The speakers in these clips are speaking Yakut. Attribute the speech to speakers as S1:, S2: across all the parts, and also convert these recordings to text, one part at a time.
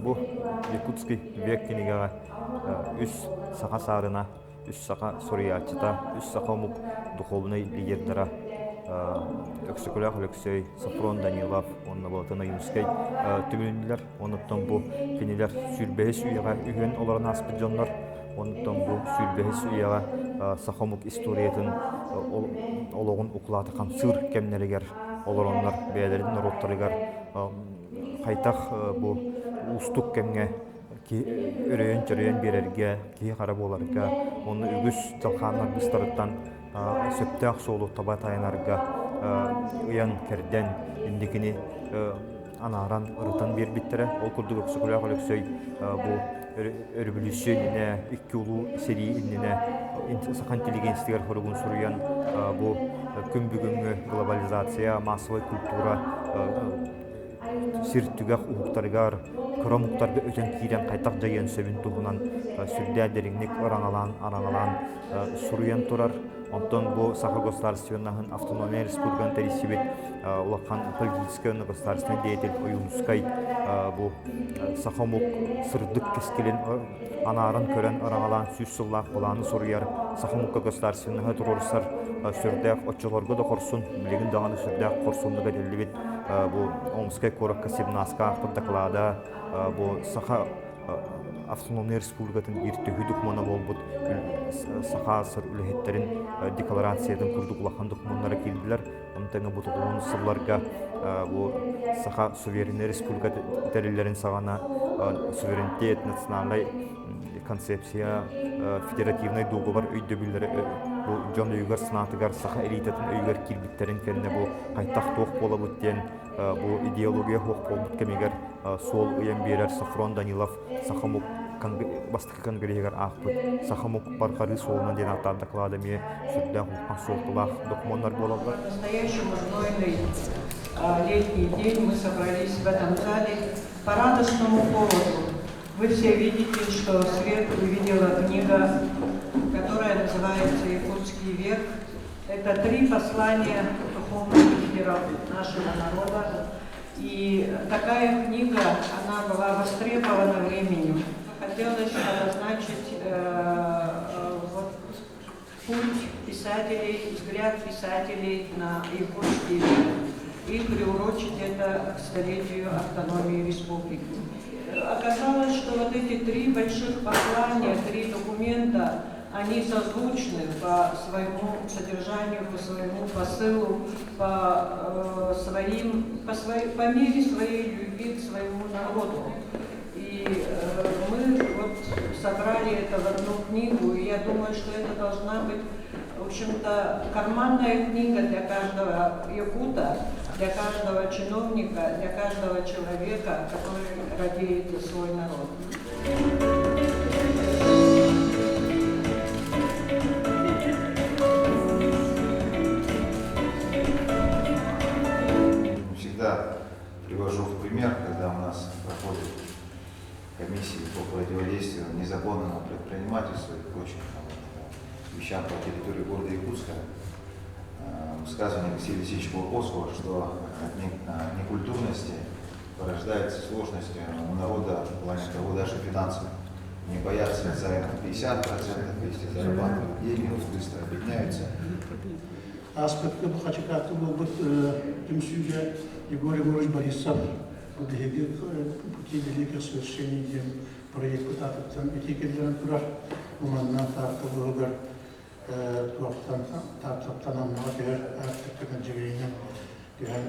S1: Бу Якутский век кинигэҕэ үс саха саарына, үс саха суруйааччыта, үс саха омук духуобунай лидердара Өксөкүлээх Өлөксөй, Софрон Данилов уонна Болотун Ойуунскай түмүлүннүлэр. Онуттан бу кинилэр сүүрбэһис үйэҕэ үһүөн олорон ааспыт дьоннор. Онуттан бу сүүрбэһис үйэҕэ саха омук историятын олоҕун укулаата хамсыыр кэмнэригэр олороннор бэйэлэрин норуоттарыгар хайдах бу уустук кэмҥэ өрөйөн-чөрөйөн биэрэргэ, киһи-хара буоларга уонна үгүс дьалхааннар быстарыттан сөптөөх суолу таба тайанарга ыйан-кэрдэн инникини анааран ырытан биэрбиттэрэ. Ол курдук Өксөкүлээх Өлөксөй бу өрөбүлүүссүйэ иннинэ, икки улуу сэрии иннинэ саха интеллигенциятыгар хоругун суруйан бу күн бүгүҥҥү глобализация, массовай культура сир түгэх уһуктарыгар, кыра омуктарга өтөн киирэн хайдах дьайыан сөбүн туһунан сүрдээх дириҥник ыраҥалаан-араҥалаан суруйан турар. Онтон бу Саха государственноһын автономия республиканы тэрийсибит улахан политическай уонна государственнай деятель Ойуунускай бу саха омук сырдык кэскилин анааран көрөн ыраҥалаан сүүс сыллаах былааны суруйар, саха омукка государственноһы туруорсар сүрдээх оччолорго да хорсун, билигин даҕаны сүрдээх хорсуннук этиллибит бу Омскай куоракка семнааска аахпыт доклада бу саха автономнай республикатын биир төһүү докумуона буолбут Саха СССР үлэһиттэрин декларациятын курдук улахан докумуоннара киирдилэр. Ону тэҥэ бу тоҕуһун сылларга бу Саха сувереннай республика тэриллэрин саҕана суверенитет, национальнай концепция, федеративнай дуогабар өйдөбүллэрэ бу дьон өйүгэр-санаатыгар саха элитатын өйүгэр киирбиттэрин кэннэ бу хайдах туох буолабыт диэн бу идеология суох буолбут кэмигэр суол ыйан биэрэр Софрон Данилов саха омук бастакы конгреһыгар аахпыт саха омук барҕарыы суолунан диэн ааттаах доклад эмиэ сүрдээх улахан суолталаах докумуоннар буолаллар.
S2: По-настоящему знойный летний день мы собрались в этом зале по радостному поводу. Вы все видите, что свет увидела книга, которая называется «Якутский век». Это три послания духовных лидеров нашего народа. И такая книга, она была востребована временем. Хотелось обозначить вот, путь писателей, взгляд писателей на якутский век и приурочить это к столетию автономии республики. Оказалось, что вот эти три больших послания, три документа, они созвучны по своему содержанию, по своему посылу, по, своим, по, своей, по мере своей любви к своему народу. И мы вот собрали это в одну книгу, и я думаю, что это должна быть, в общем-то, карманная книга для каждого якута, для каждого чиновника, для каждого человека, который радеет за свой народ.
S3: Всегда привожу в пример, когда у нас проходит комиссии по противодействию незаконному предпринимательству и прочим там, вещам по территории города Якутска, высказывание Алексея Алексеевича Кулаковского, что от некультурности порождаются сложности у народа в плане того даже финансовых. Не боятся займов 50%, если зарабатывают деньги, быстро обедняются.
S4: Ааспыкка бу Хачыкаатта буолбут түмсүүгэ Егор Егорович Борисов бу биһиги Пути великих свершений диэн проекпыт аатыттан итии киллэрэн турар. Бу манна Таатта улууһугар туохтан Тааттаттан Аммаҕа түһэр аартыкка Кэлдьэгэйинэн түһэн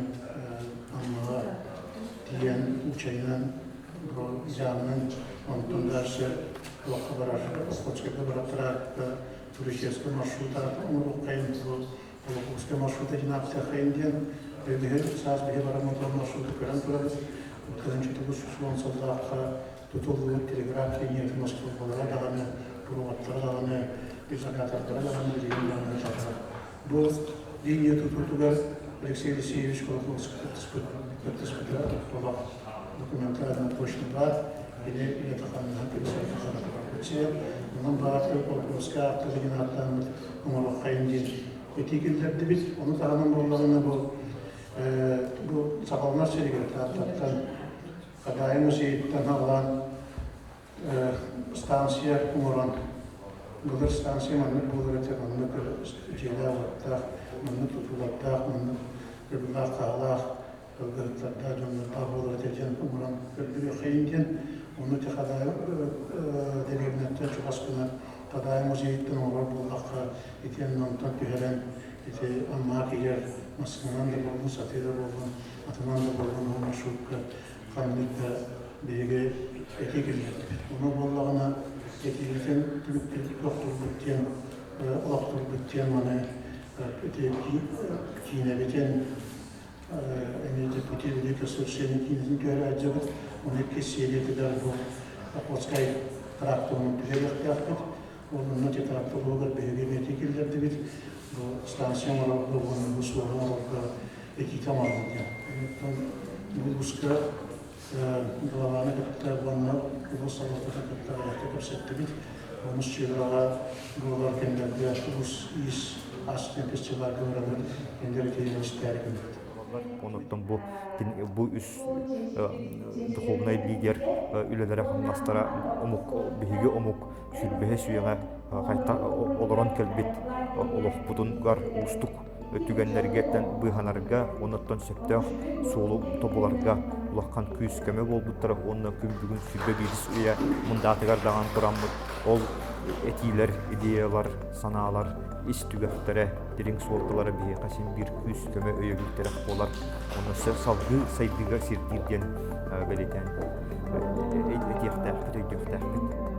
S4: Аммаҕа тиийэн Учайынан бу Дьаамынан онтон дальше туохха барар Охотскайга барар тыраахта туристическай маршрута оҥоруоххайын бу Холокоускай маршрута диэн ааттыаххайын диэн биһи саас биһи баран мотор маршруту көрөн турабыт. Тыһыынча суон сыллаахха тутуллубут телеграф линиятын остуолбалара даҕаны, проводтара даҕаны, изолятордара даҕаны билигин даҕаны сатар. Бу линия тутуутугар Алексей Алексеевич Колокольский кыттыспыта олох документально точно баар. Кини үлэтэ-хамнаһа кэпсээн Онон баҕар Колокольскай ааттыы деген ааттааммыт оҥоруоххайын диэн этии киллэрдибит. Ону таһынан буоллаҕына бу бу саҕаланар сиригэр Тааттаттан Хадаайы музейыттан аҕалан станция оҥорон, былыр станция маннык буолар этэ, маннык дьиэлээх-уоттаах, маннык тутуулардаах, маннык кыргылаах-хаалаах, кылгыһыттардаах, дьоннордоох буолар этэ диэн оҥорон көрдөрүөххэйин диэн, ону ити Хадаайы дэриэбинэттэн чугас гына Хадаайы музейыттан оҥорор буоллахха, итиэннэ онтон түһэрэн ити Аммаҕа киирэр массыынанан да буоллун, сатыы да буоллун, атынан да буоллун ол маршрутка ханнык да биһиги этии киллэрдибит. Ону буоллаҕына этиибитин түмүктүүр диэн олохтуурбут диэн маны ити киинэбитин эмиэ Пути великое совершение киинэтин түһэрэ сылдьабыт. Оны иккис сериятыгар бу Охотскай тракторун түһэриэхтээхпит. Ол онно ити тракторугар биһиги эмиэ этии киллэрдибит. Бу станция оҥорорго уонна бу суолу оҥорорго этиитэ оҥорбут диэн. Оттон улууска главаны кытта уонна улуус салалтатын кытта аҕыйахта кэпсэттибит. Онус чыыраҕа буолар кэмнэргэ улуус иис ас диэн фестивальга барабыт, кинилэр итиинэн истээри гыммыт.
S1: Онуттан бу бу үс духовнай лидер үлэлэрэ-хамнастара омук биһиги омук сүүрбэһис үйэҕэ хайта олорон кэлбит олохпутугар уустук түгэннэргэттэн быыһанарга уоннаттан сөптөөх суолу тобуларга улахан күүс-көмө буолбуттара уонна күн бүгүн 21 үйэ мундаатыгар даҕан тураммыт ол этиилэр, идеялар, санаалар ис түгэхтэрэ, дириҥ суолталара биһиэхэ син биир күүс-көмө өйөбүл тирэх буолар уонна салгыы сайдыыга сирдиир диэн бэлиэтээн этиэхтээхпит, өйдүөхтээхпит.